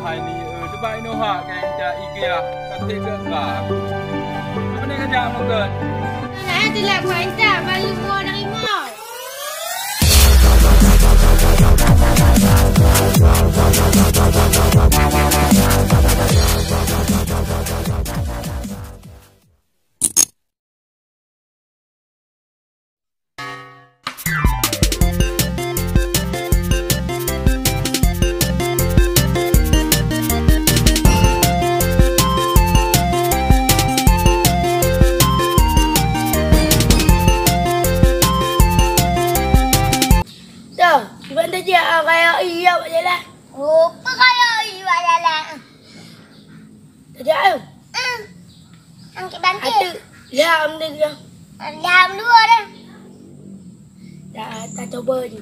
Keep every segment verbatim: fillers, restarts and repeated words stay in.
Hai ni, eh, cuba inoe hak ka intat igiah, ka teuka ka. Apa ni kerja mungkin? Nah, tu lah buat intat, baru buah dari mall. Dah, bukan tadi, ah, kayak iya, Pak Jalan. Oh, apa kayak iya, Pak Jalan? Tajak, eh? Ah. Bangkit-bangkit. Atu, lham deh dia. Lham dua dah. Dah, tak cuba je.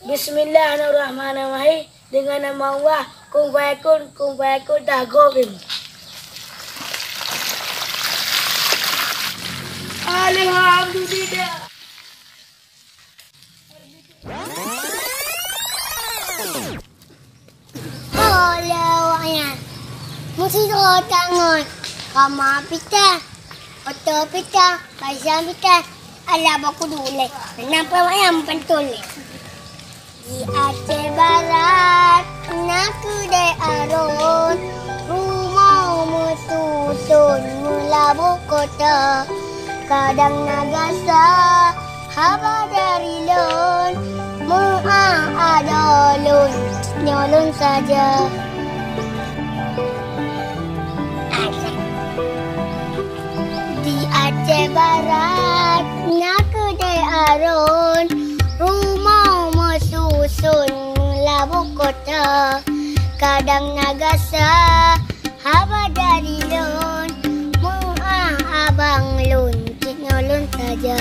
Bismillahirrahmanirrahim. Dengan nama Allah, kun fayakun, kun fayakun, dah go. Alhamdulillah. Oh, lé awaknyan. Meusidroe that ngon Rama Pita, Oto Pita, Faizan Pita, alah baku dulé. Kenapa awaknyan meupantul lé? Di Aceh Barat na keudè arôn, rumoh meususon meulaboh kota. Kadang na gasa haba dari lôn, meu'ah adoe lôn, nyoe lôn saja. Di Aceh Barat na keudè arôn, rumoh meususon meulaboh kota. Kadang na gasa haba dari lôn, meu'ah abang lôn, cit nyoe lôn saja.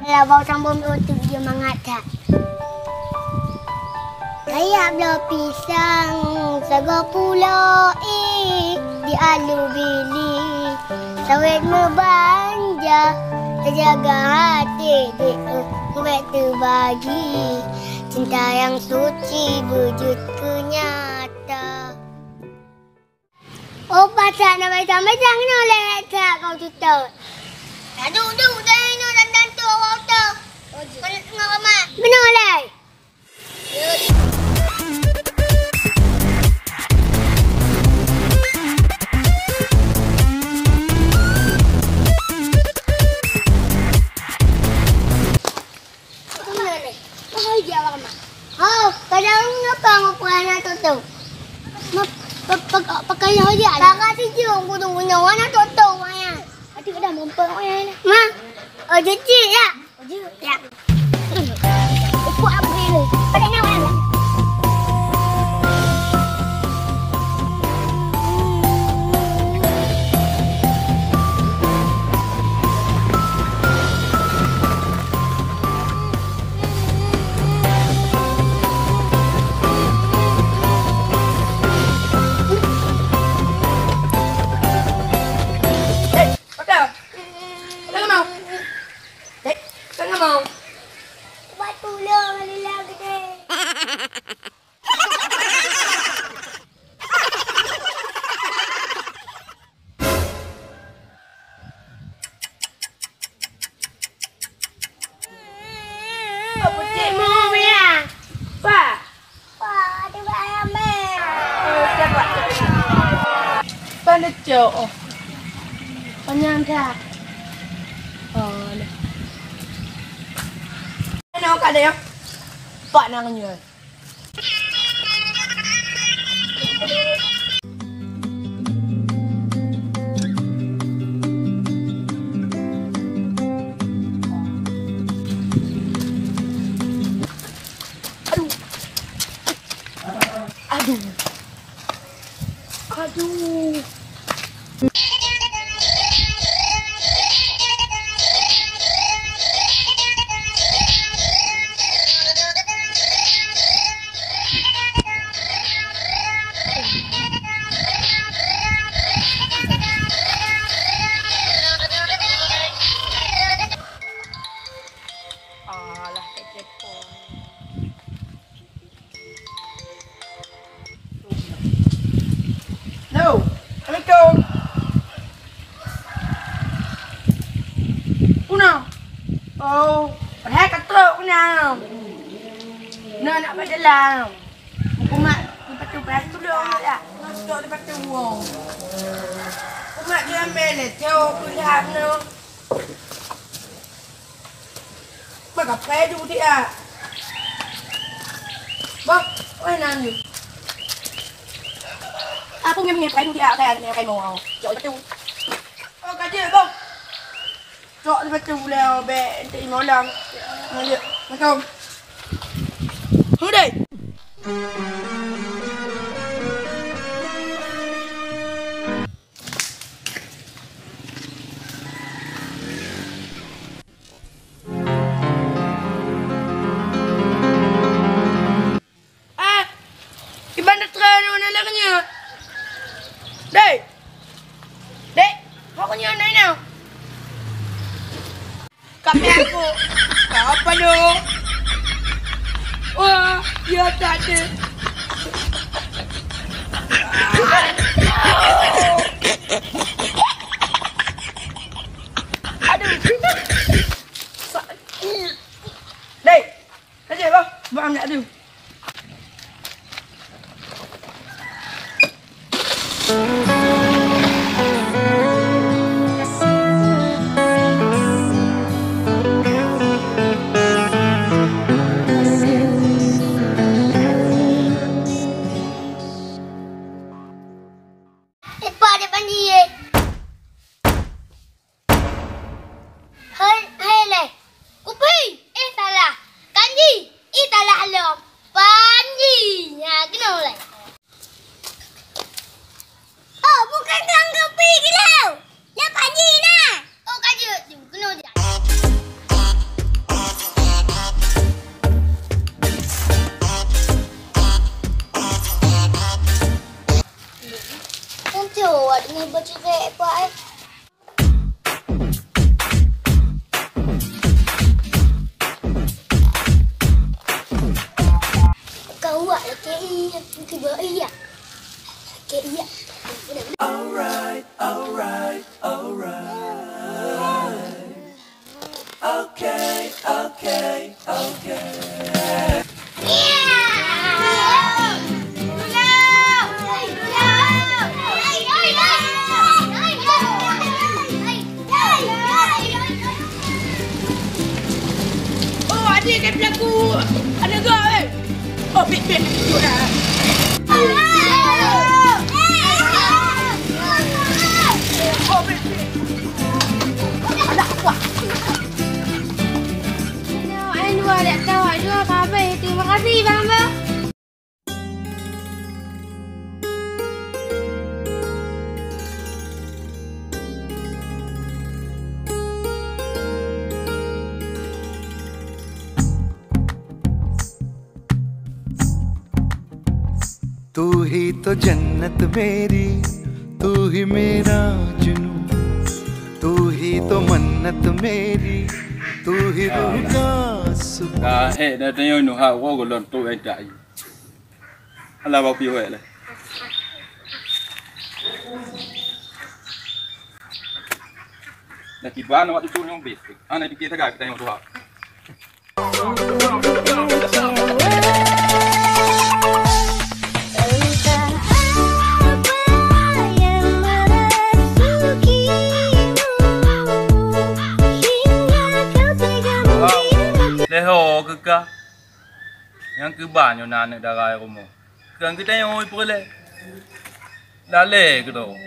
Alah, bak sambông dua tu dia mangat that. Kaya bloe pisang, sagoe pulo ié, di Alue Bili, sawét meubanja, teujaga até dék, bèk teubagi, cinta nyang suci beujeuet keu nyata. Oh, pasak na baca-baca, keunoe lé that kau tutoe. Aduh, duh, dah inoe dan, dan tu awak tu. Mana tengah ramai? Mana lé? Hai, jak awak mak. Hau, kadang ngapa ngupah anak tutoe? Ma, pa, pa, pakai yang aja. Kakak sijung kudu nyawa anak tutoe, Maya. Adik dah mumpung, Maya. Ma, oh, jijik, ya? Oh, jijik, ya. Upuk apa ini? Pada nyawa, ya? Hei, Oto! Oto, kemau? Hei, Oto, kemau? Buat tulông, Lila gede. Apa cik mu, Mia? Pa? Pa, ada ayam, eh. Oh, siapa? Pan cok. Panyang dah. Oh, dah. Ano ka dia? Pak nang nyoe. Aduh. Aduh. Aduh. Oh, padahai ka trok keunan. Nyoe nak bak jalan. Umat dipatu-patu dong ya. Trok dipatu wong. Umat dia mele cok kulihat nyoe. Maka pai du dia. Bah, oi nani. Aku ngemeng pai du dia kan, ngemeng pai mau. Cok dipatu. Oh, ka jeuet, Bang. Cok dipatu lé, bèk enteuk imoe lam. Lanjut. Assalamualaikum. Hudai. Ah, iban dah terang mana lagi nya? Dek. Dek, kau punya anak ni. Kami aku. Apa lu? Wah, ya tak ada. Aduh. Sakit. Dek. Aja bah, buat anak tu. Lepas dia panji, eh. Hai, hai leh. Kupi, eh, salah. Kanji, eh, salah lom. Panji, nya keunoe leh. Oh, bukan tukang kopi gila. Ya, Panji na. Oh, ka jeuet ju, keunoe jai. Tentu, awak ni bercerai, Pak, eh. Kau awak lagi iya, tiba iya. Lagi iya. Alright, alright, alright. Okay, okay, okay. Oh, adik kan pelaku. Ada gak, eh? Oh, bit, bit, bit, bit. Oh, bit, bit. Alah, wah. Aduh, ai dua dak tahu, ai dua ka habéh. Terima kasih, Bang, Bang. तू ही तो जन्नत मेरी, तू ही मेरा जुनू, तू ही तो मन्नत मेरी, तू ही रूह का सुकून। Ka hék na tanyoe nyoe hak woe gohlom trok ai tai. Alah, bak piôh hék lé. Dah kiban awak tutoe nyoe bit. Ana pike sagai kita nyoe tuha. Leho keu ka. Nyang keuba nyoe na aneuk dara rumoh. Keu geutanyoe peureulée. Lalée keudroe.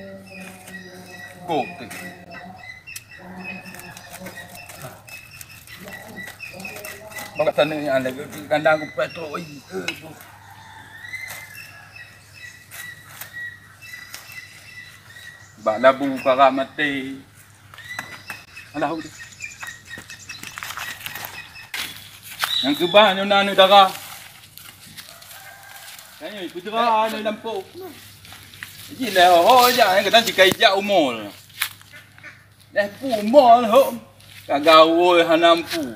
Kok teuh. Bak saneuk nyan lagée kandang kupék trok, ih, eh, boh. Bak labu karab maté. Alah, udah. Nyang keuba nyoe na aneuk dara. Tanyoe peujeuet aneuk lampôh. Ji lé ho-ho jak, nyang kadang jikai jak umol. Lé pu umol ho. Ka gawoe hana mampu.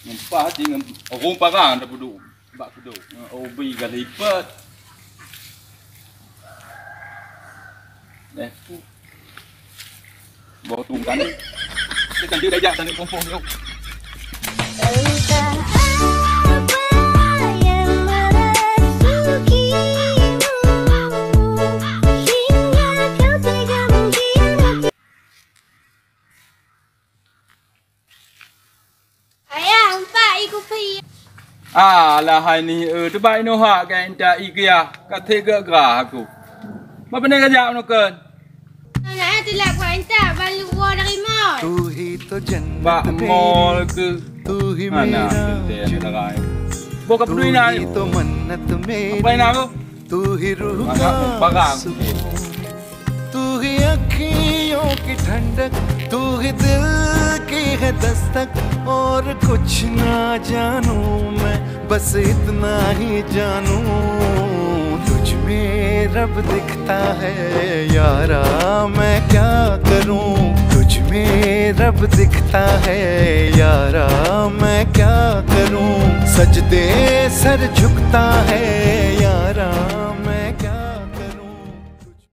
Nyoe pah ji ngon ureueng parang tapeuduek. Bak peuduek. Nyoe ubi ka lipet. Lé pu. Bau tungkan ni. Kita kan dia dah jak tadi kompong tu. Alah hai ni, eh, teubai noh hak ka intat i keu yah, ka thèk geugra aku. Ba pane ka jak meunokon? Anak eh, tilak kuat intat, ban lôn woe dari mall. Bak mall keu? Mana teuntèe saudara eh? Boh ka peudui na ni. Apa na tu? Barang. तू ही अखियों की ठंडक, तू ही दिल की है दस्तक, और कुछ ना जानू मैं, बस इतना ही जानू, तुझ में रब दिखता है यारा, मैं क्या करूं, तुझ में रब दिखता है यारा, मैं क्या करूं, सजदे सर झुकता है यारा।